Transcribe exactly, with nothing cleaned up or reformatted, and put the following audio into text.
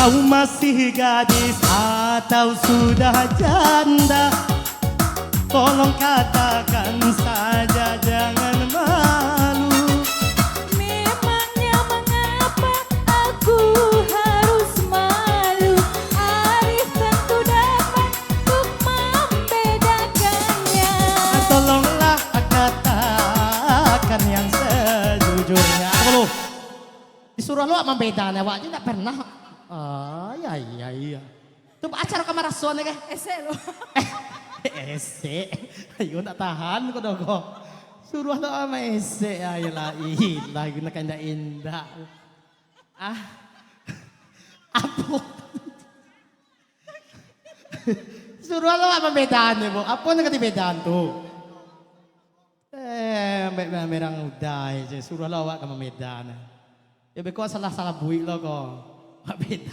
Masih gadis atau sudah janda? Tolong katakan saja, jangan malu. Memangnya mengapa aku harus malu? Arif tentu dapat untuk membedakannya. Tolonglah katakan yang sejujurnya. Apa lu? Disuruah lo awak mambedaan, awak aja ndak pernah. Ah, iya, iya, iya. Tu acara kamarasoan deh, keh? Esek lo. Esek. Ayo, ndak tahan ko doh ko. Suruah lo awak maesek, ayolah, ilah, gunakan indak-indak. Ah. Apo? Suruah lo awak mambedaan, Bu. Apo nan ka dibedaan tu? Eh, ambek merang udai je, suruahlah awak ka mambedaan. Yo, beko salah-salah buik lo ko. Awak beda